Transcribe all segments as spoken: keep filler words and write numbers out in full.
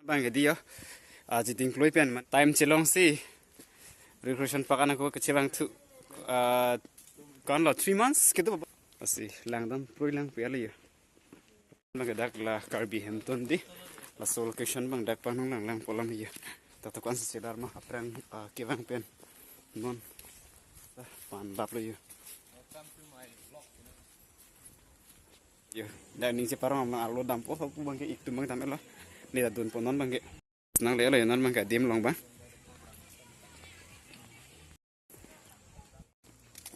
Bang hedi yo. Ah, Jiting Kloi pen man. Time chelongsi recreation park an ako kachevangthu. Ah, konlo three months kedo. Lasi langdam prui lang pi ali yo. Bang ke dak la Karbi Hemton di. Laso location bang dak panung lang lang polam yo. Tato kan sekedar ma aphrang, ah, kevang pen. Non. Ah, pan laplo yo. Yo, dak ning cheparong amlang arlo dampo, pu bang ke itum bang damlo. Neli ta dunpo non bang ke. Nanglelo yo non bang ke adim long bang.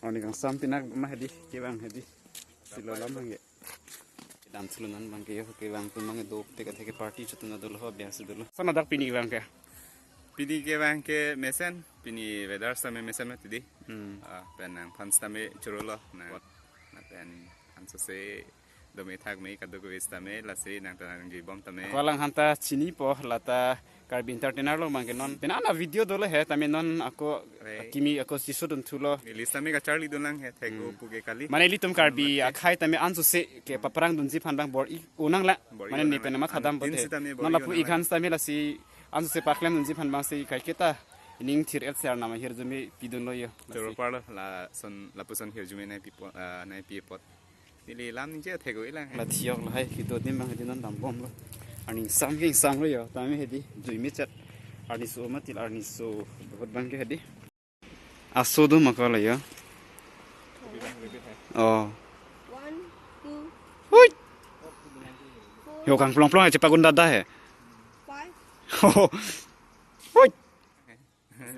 Oh, neli kangsam pinak ma hedi, kevang hedi. Silo lam bang ke. Dam silo non bang ke yo, kevang atum bang ke do, teka teka party chotun dolo, biasa dolo. Sana dak pini bang ke. Pini kevang ke mesen, pini weather sitame mesen mati di. Hmm. Ah, pen nangphan sitame chorolo, nang, na pen ansose dome thakme kadokave sitame, lasi nang ta nangjui bom tame. Ko alanghanta chinipo, lata Karbi Entertainer lo bang ke non. Pen ana video dolo he, tame non ako Re. Kimi ako sisudun thulo. Neli sitame kacharlidun lang he, thek Hmm. o pu ke kali. Mane ilitum Karbi Mate. Akhai tame ansose ke paprang dunji aphan bang bor-i unang la. Bor-i Mane unang ne la. Pen amat hadam Antin bote. Sitame bor-i Non lapu unang la. Ikhan sitame lasi ansose paklemdunji aphan bang si kaiketa ining thir et ser nama hirjume pidunlo yo. Lasi. Choro parlo lason lapuson hirjume nangpipo, ah, nangpi apot. Neli lam ningje thek o ilang. La thiok lahai kedo adim bang hedi non dambomlo. Arni ingsam ke ingsamlo yo. Tame hedi juime chat. Arni so matil arni so bahut bang ke hedi. Aso do maka la yo. Oh. One, two, Hui. Four, Yo kangplong plong chepagun dada he. Five. Hui.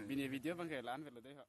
Bini video bang ke lan velo dei ho.